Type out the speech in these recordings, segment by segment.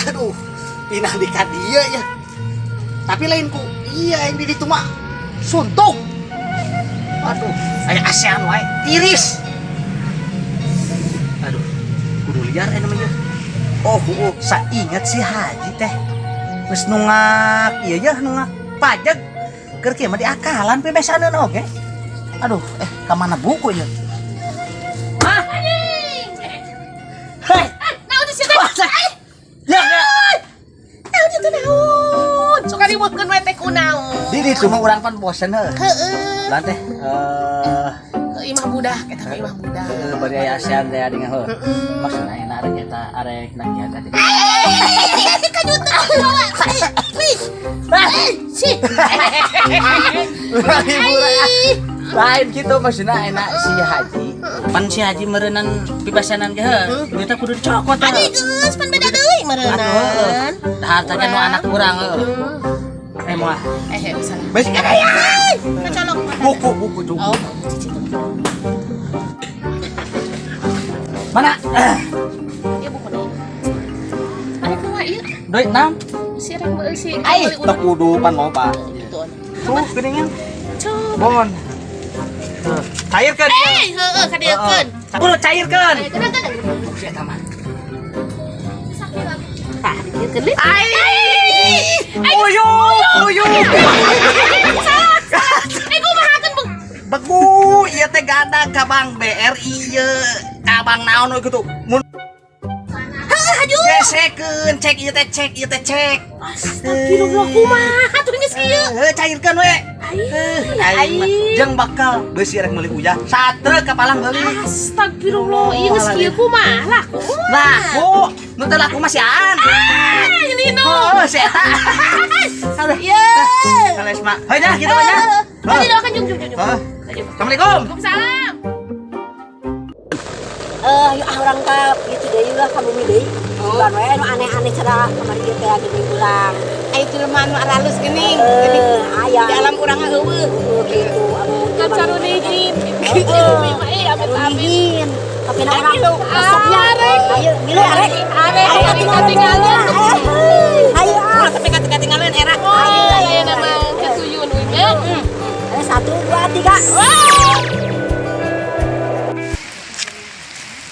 Aduh, pindah di ka dieu ya. Tapi lain ku iya yang di ditu mah suntuk. Aduh, aya ASEAN wae, tiris. Aduh, kudu liar namanya. Oh, oh, saingat si Haji teh. Geus nungak, iya ya nungak pajak. Keur kieu mah diakalan bebesaneun oge. Aduh, ka mana buku ieu? Hah? Hei, Naon di situ? Ya, ya. Naon itu naon? Suka ributkeun we teh kunaon? Di ditu mah urang pan bosen heuh. Heeh. Lan teh Imah budak eta mah imah budak. Heeh, bari aya ASEAN teh ading heuh. Maksudna enak arek eta arek nagihan tadi. Kajutan bawa. Nih. Si. Lain gitu maksudna enak si Haji. Pan si Haji meureunan pibasanan ge heuh. Duitna kudu dicokot heuh. Adi geus pan beda deui meureunnan. Dahar teh nu anak urang heuh. Moal. Salah. Bes ya. Kecolok. Buku buku tuh. Oh, cici tuh. Mana? Ieu buku deui. Arek kumaha ieu? Duit naon? Si rek meuli si. Ai, teu kudu pan loba. Gitu. Tuh geuningan. Coba. Bon. Cairkeun. Heeh, kadieukeun. Kudu cairkeun. Kenapa? Si eta mah. Sakit lagi. Tah, dikiekeun leutik. Ai. Uyup, uyup. Salah, salah. Kumaha keun beng? Begu, ieu teh gada ka Bank BRI ieu. Ka bank naon we kitu. Mun Heeh, haju. gesekeun, cek ieu teh cek, ieu teh cek. Astagfirullah, kumaha tuh geus kieu? Heuh, cairkeun we. Ai, Aing mah jeung bakal beusi rek meuli uyah. Satrek kapalang meuli. Astagfirullah, ieu geus kieu kumaha laku? Laku, nu teu laku mah siaan. Ah, ini nu. Oh, si eta. Aduh. Ye. Kales mah. Heuh nya kitu mah nya. Tadi doakan jung jung jung. Heuh. Assalamualaikum. Waalaikumsalam. Yuk ah urang ka itu deui lah ka bumi deui. Sugan we nu aneh-aneh cara kamari ieu teh geuning urang. Aya jelema anu aralus geuning. Aya. Di alam urang eueuh. Heueuh kitu anu Kacarunihin. Bumi mah amit-amit. Carunihin. Tapi na urang resepnya. Ayo milu arek. Arek, Ayo katinggalan. Ayo ah. Tapi katinggalan era. Oh, aya nama kesuyun we nya. Ayo 1 2 3.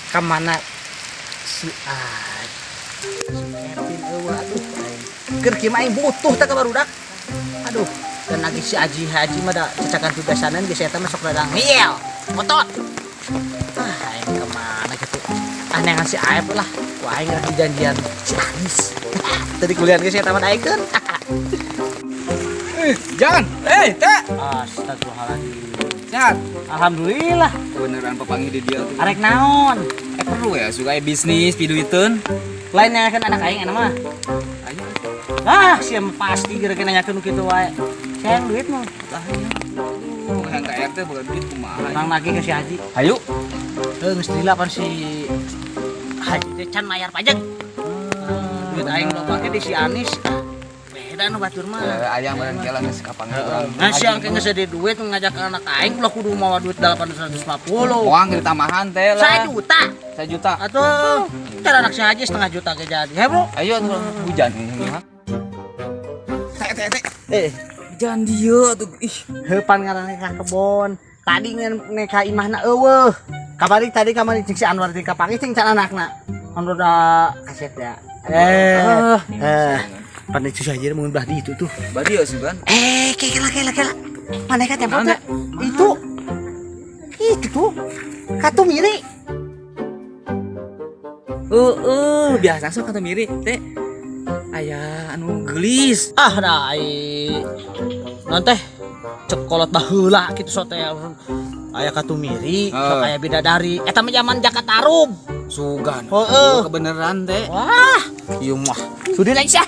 Kamana si Aj si Kevin eueuh aduh aing keur kieu mah aing butuh teh ka barudak. Aduh, dan lagi si Aji Haji mah da cacakan pibesanan geus eta mah sok rada ngeyel ngotot. Ah, aing kemana gitu. Ah, neangan si Aep lah. Wah, aing rek janjian si Anis. Tadi kuliah geus eta mah aing keun. Jangan. Teh. Astagfirullahaladzim. Sehat. Alhamdulillah. Kebenaran papanggih di dia tuh. Arek naon? Perlu ya suka bisnis piduiteun. Lain nanyakeun anak aing eta mah. Ayo. Ah, sia mah pasti gara-gara nanyakeun nu kitu wae. Sayang duit mah. Lah iya. Yang ka RT boga duit kumaha. Urang nagih ke si Haji. Hayu. Heuh, geus lila pan si Haji teh can mayar pajak. Duit aing loba ge di si Anis. Beda nu batur mah. Ayang barang kela geus kapanggih urang. Nah, siang ke geus di duit ngajak anak aing ulah kudu mawa duit 850. Moang ge ditambahan teh lah. 1 juta. 1 juta. Atuh, cara anak si Haji setengah juta ge jadi. Hei, Bro. Ayo atuh hujan ini mah. Teh teh teh. Hujan dieu atuh ih. Heupan ngaranna ka kebon. Tadi ngan ka imahna eueuh. Kamari tadi kamari jeung si Anwar jeung kapanggih jeung can anakna. Anu da kaset ya. Pan itu si Haji mun belah di itu tuh. Badi ya sugan. Kela kela kela. Mana ka tempo Mana? teh? Itu. Itu tuh. Katu miri. Heeh, biasa sok katu miri teh. Aya anu geulis. Ah, da ai. Non teh cekolot baheula kitu sok teh. Aya katu miri, sok aya bidadari. Eta mah zaman Jaka Tarub. Sugan. Heeh. Kebeneran teh. Wah, ieu mah. Sudi lain sia.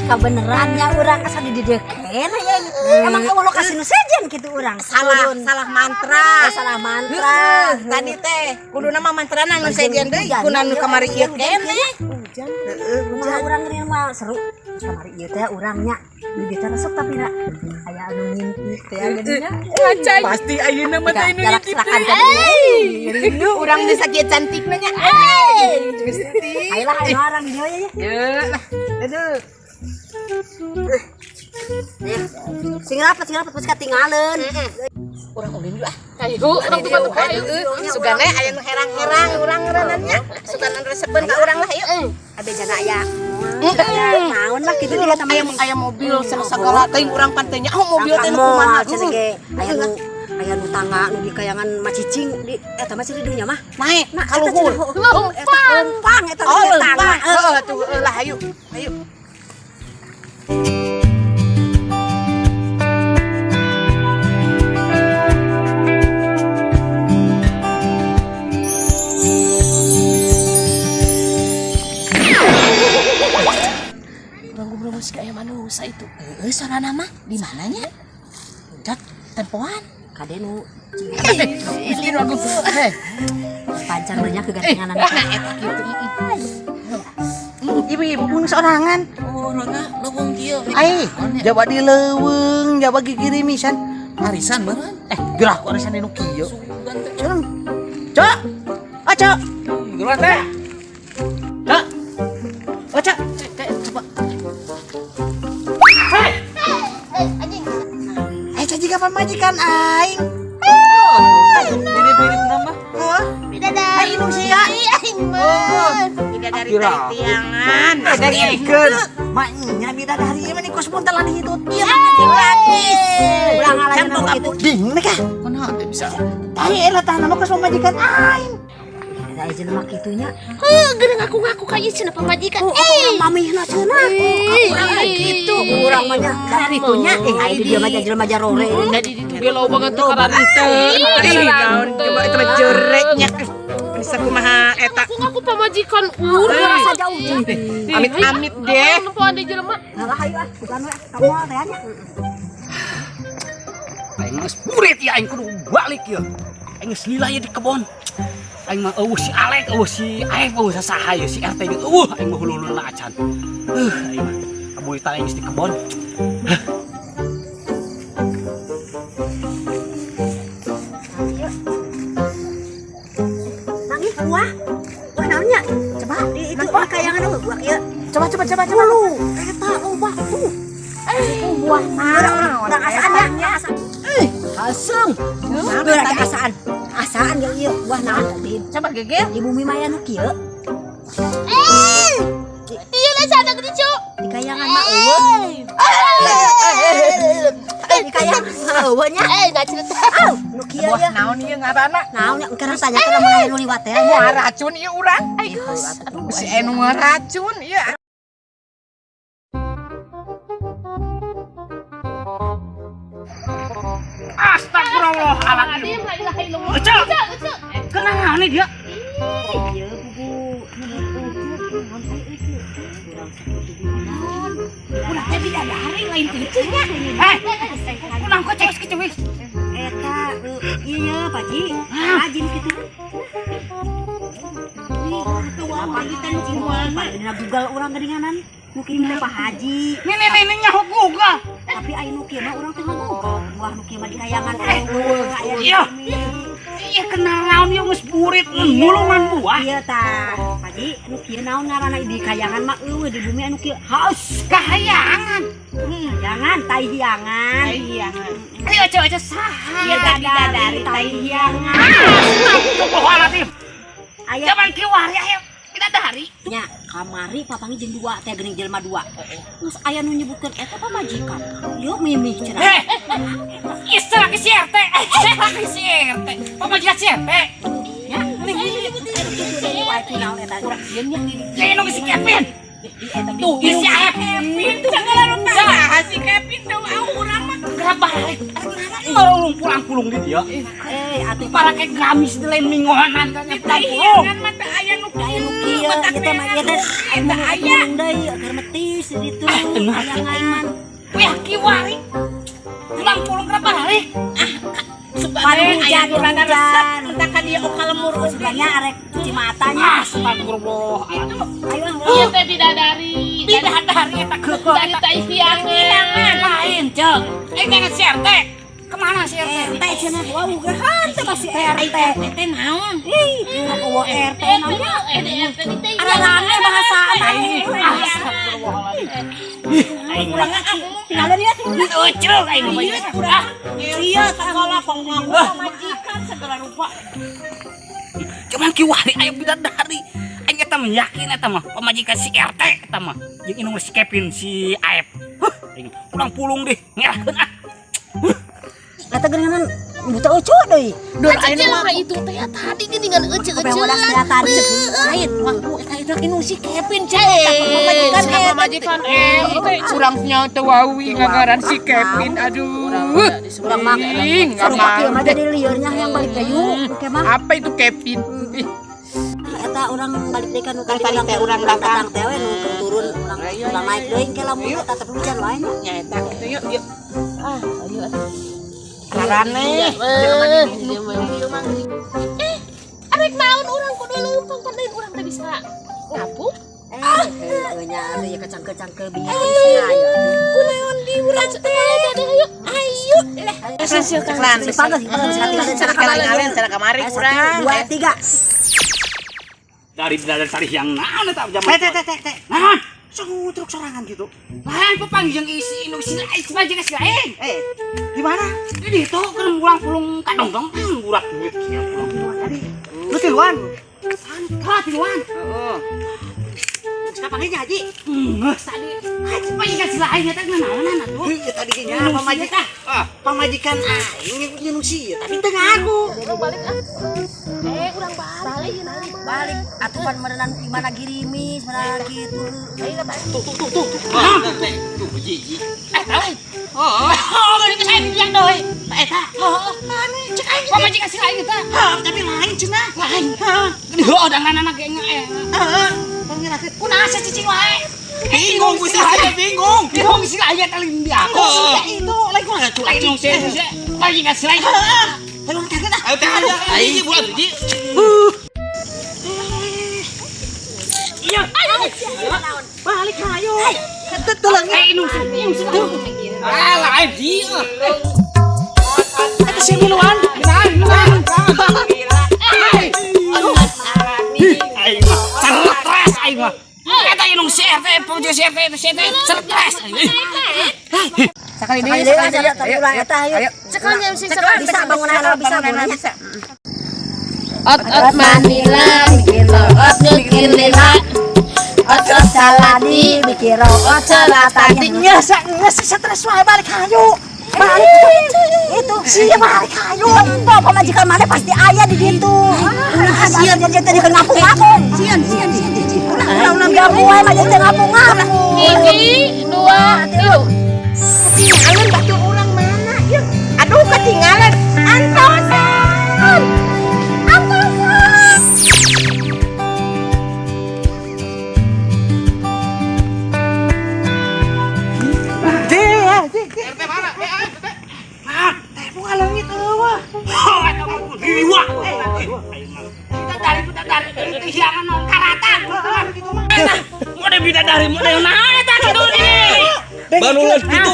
Kebenerannya urang asa di dieu keneh ya. Emang eueuh lokasi nu sejen kitu urang. Salah, salah mantra. Oh, salah mantra. Tadi teh kuduna mah mantrana nu sejen deui kuna nu kamari ieu keneh. Hujan. Heeh, kumaha urang ngeureun mah seru. Kamari ieu teh urang nya di teh resep tapi ra aya anu ngintip teh geuning. Pasti ayeuna mah teh nu Jarak ngintip. silakan. Rindu urang geus sakieu cantikna nya. Ayolah, ayo orang di dieu ya. Ya lah. Aduh. Sing rapat pasti katingaleun. Urang ulin yuk ah. Ayo, urang tuh batu ayo. Sugane aya nu herang-herang urang ngeureunana nya. Sugane resepeun ka urang lah yuk. Abe jana aya. Naon lah kitu dia sama Aya aya mobil sana segala teuing urang pan teh nya. Oh, mobil teh nu kumaha cenah ge. Aya nu tangga nu di kayangan macicing di eta mah di dunya mah. Naik Nah, ka luhur. Eta lempang eta Oh, tangga. lempang. Heeh, tuh heuh lah ayo. Ayo. Urang goblok masih aya manusia itu. Heeh, sorana mah di mananya? Cat tempoan. Kade nu Ini aku. Heh. pancar banyak kegantengan. Nah, eta kitu. Ibu-ibu mun sorangan. Oh, rangga leuweung kieu. Ai, jawa di leuweung, jawa gigirimisan. Arisan meureun. Gerah ku arisan nu kieu. Sugan teh. Cenah. Cok. Ah, Cok. Geura teh. Cok. Oh, Cok. Teh, coba. Hei. Eh, caji kapan majikan aing? Mirip-mirip nama. Hah? Bidadari. Aing nu sia. Aing mah. Bidadari Kira. tai tiangan. Dengkeun. Maknya bidadari ieu mah kos buntelan hitut. Iya, masih gratis. Urang ngalahin Can boga kitu. Bingung nih kah? Kunaon teh bisa? Tai eta tah nama kos pamajikan aing. Eta aya jelema kitu nya. Heuh, geuning ngaku-ngaku ka ieu cenah pamajikan. Oh, Eh, urang mamihna cenah. urang gitu. Urang mah nya karitunya eh aya di dieu mah jelema jarore. Dari ditu gelo banget tuh kararite. Ih, naon coba itu mah jureknya. Bisa kumaha eta. Ngaku-ngaku pamajikan urang. Rasa jauh jauh. Amit-amit deh. Nempoan deui jelema. Lah ayo ah, bukan we kamu teh nya. Aing geus burit ya aing kudu balik ya. Aing geus lila ya di kebon. Aing mah eueuh si Alek, eueuh si Aep, eueuh sasaha ya si RT ge eueuh aing mah hulu-huluna acan. Aing mah kaburitan aing geus di kebon. Nangis buah. Buah naonnya? Coba di itu di kayangan eueuh buah kieu. Coba coba coba coba. Ulu, eta loba tuh. Buah naon? Urang asaan nya. Hasem. Urang asaan. Asaan ya ieu buah naon di Coba geger. di bumi maya nu kieu. Iya lah sana gede, Cuk. Di kayangan mah eueuh. Di kayangan mah eueuh nya. Eh, enggak cerita. Nu kieu Buah ya. naon ieu ngaranna? Naon nya engke tanya teh lamun aya nu liwat teh. Buah racun ieu urang. Ay, geus. Aduh, Si anu racun ieu. Astagfirullahaladzim. La ilaha illallah. Ucok. Ucok, Ucok. Kenapa nih dia? Ieu bubu. Ulah teh bidadari lain kitu nya. Eh, kunang kok cewek kecewek. Eta iya Pak Ji. Rajin kitu. Dina Google urang geuninganan. Nu kieu teh Pak Haji. Nih nih nih nyaho Google. Tapi aya nu kieu mah urang teh Google. Buah nu kieu mah di kayangan eueuh aya di Iya. bumi. Iya kenal naon ieu geus burit mulungan buah. Iya tah. Pak Haji, nu kieu naon ngaranna di kayangan mah eueuh di bumi anu kieu haus. Kahayangan. Jangan tai hiangan. Hiangan. Ayo aja aja saha. Iya bidadari tai hiangan. Astagfirullahaladzim. Aya Zaman kiwari ayo bidadari. nya kamari papangi jeung dua teh geuning jelema dua. Terus aya nu nyebutkeun eta pamajikan. Ieu mimih cenah. Eh, istilah ke si RT, eh, si RT, pamajikan si RT. Nya, kitu deui wae ku naon eta. Urang sieun nya. Ya ini si Kevin. Tuh, Si Kevin. Segala rupa. Saha si Kevin teu au urang mah. Gerah balik. Orang pulang-pulung di dia. Eh, atuh Para kayak gamis di lain mingonan kan. Tai hiangan mah teu aya nu aya nu kieu ieu teh mah ieu teh Eta aya. aya deui agar metis di ditu. Tengah. Kayangan. Wih, kiwari. Pulang-pulung gerah balik. Padu Aya hujan, nu rada resep hujan. entah ka dieu oka lemur oge. Sebenarnya arek cuci matanya. Astagfirullah. Ayo ah, Iya teh Bidadari. Bidadari eta keukeuh. Dari tai hiangan. Lain, Cek. Dengan si RT. Kemana si RT? RT cenah wah ugahan teh masih RT. RT naon? Ih, eueuh RT naon? RT di tai. Arane bahasa aing. Aing Urang tinggal dia Ucuk aing mah. Ah, iya sekolah pengaku pamajikan segala rupa. cuman kiwari aya bidadari. Aing eta mah yakin eta mah pamajikan si RT eta mah. Jeung indung si Kevin si Aep. Huh, aing pulang pulung deh ngerahkeun ah. Eta geuningan buta ucu deui. Dur ayeuna itu teh tadi geuningan Kabeh wadas teh tadi. Lain waktu eta itu indung si Kevin cek. Pamajikan Pamajikan RT. Urangnya teu wawi ngagaran si Kevin aduh. Urang mah Ih, nggak sarupa kieu mau mah deh. jadi liurnya yang balik deui engke mah. Apa itu Kevin? Ih, Eta urang balik deui ka nu tadi Tadi teh urang datang. teh we nu keur turun urang urang naik deui engke lamun eta tapi hujan wae nya. Nya eta kitu yuk yuk. Ah, ayo atuh. Rarane. Eh, arek naon urang kudu leumpang pan lain urang teh bisa ngapung. Eh, heueuh nya atuh ya kecangkel-cangkel bieu sia ayo. Kunaon di urang teh? Ayo, ayo lah. Ceklan. Si panas, panas, Cara kalen cara kamari Satu, kurang. dua, tiga. Dari bidadari tadi yang naon eta zaman. Teh teh teh teh. Naon? Sok truk sorangan gitu. Lain papanggih jeung isi indung si lain si pamajikan si lain. Eh, di mana? Di ditu keur pulang pulung kadongdong burak duit kieu pulang pulung tadi. Lu tiluan. Santra tiluan. heeh. Kapan haji? Geus tadi. Haji pamajikan si lain eta naonan atuh. Iya tadi ge nya Indung si pamajikan. eta. Pamajikan aing nyieun si tapi teu ngaku. Urang balik ah. Eh, urang balik ayeuna mah. Balik atuh pan meureunan di mana girimis, mana gitu. Ayo balik. Tuh tuh tuh tuh. Ah, Tuh jiji. eh tahu. Oh, oh, saya bilang doi. Eta. Oh, Cek aing. pamajikan si lain eta. Hah, tapi lain cenah. Lain. Geuning heueuh dangan ge eh. Heeh. Pangirakeun. Kunaon sia cicing wae? Bingung ku si lain bingung. Bingung si lain eta lain di aku. Sudah itu, lain kurang atuh. Lain indung si pamajikan si lain. Ayo tangan ah. Ayo teh ayo jiji buat jiji. Iya. Balik ayo. Tetelang. Eh indung si indung si lain. Ah, lain ji. Eta si miluan. Naon, naon. Aing mah stres aing mah. Eta indung si RT, pamajikan si RT, si RT stres. Sakali Sekali deui lah, tapi ulah eta ayo. Ceklan jam si ceklan. Bisa bangunan bisa bangunan. bisa. Ot ot Manila mikir ot ngekir lila. Ot ot saladi mikir ot salatanya. Nya sa geus stres wae balik ayo. Balik Itu Sia balik ayo. Tempo pamajikan mana pasti aya di ditu. Ulah sieun jadi teh ngapung-ngapung. Sieun sieun sieun jiji. Ulah ulah ulah. Enggak wae mah jadi ngapung-ngapung. Hiji, dua, tilu. Ketinggalan batu urang mana yuk. Aduh ketinggalan. Antosan. Antosan. Deh, deh. RT mana? Eh, RT. Nah, Teh bunga leungit eueuh. oh, eta mah liwa. Bidadari bidadari itu hiangan naon karatan. Eta mode bidadari mode naon eta kitu nih. Banuleun kitu.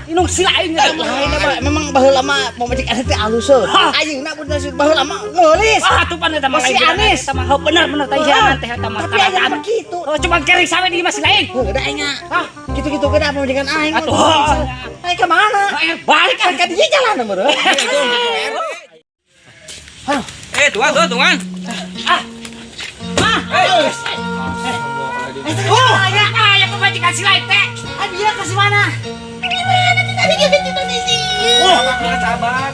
Indung si lain eta mah. Lain apa memang baheula mah pamajikan teh alus heuh. Ayeuna pun baheula mah ngeulis. Ah, atuh pan eta mah Masih lain bidadari. Anis. Eta mah heuh, bener bener teh hiangan teh eta mah Tapi ayeuna karatan. mah kitu. Oh, cuma kering sampe di masih lain. Heuh, da aing Ah, gitu-gitu ge da pamajikan aing. Atuh. Aing ka mana? Eh, balik ah. Ka dieu jalan meureun. Eh, tuan, tuan, tuan. Ah. Ah. Oh, aya aya pamajikan si lain teh. Ah, dia kasih mana? Tadi dia kita di sini. Oh, Sabar.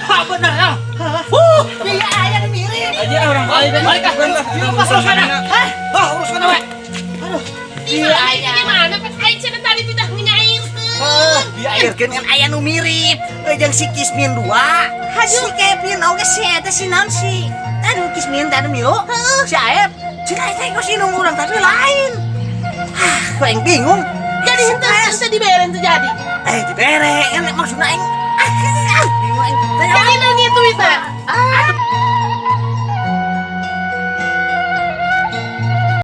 ah, bener ya. Iya, aya nu mirip. Aja orang balik. Balik ah. Urus kana. Hah? Oh, urus kana we. Di mana? Di mana? Pas aing cenah tadi tidak ngenyairkeun. Diairkeun kan aya nu mirip. Jeung si Kismin dua. Si Kevin oge si eta si naon si. Aduh Kismin teh anu milu. Si Aep. Cenah eta geus indung urang tapi lain. Ah, ku aing bingung. Jadi henteu henteu dibere henteu jadi. Eh, dibere kan maksudna aing. Ah, bingung aing. Tanya Jadi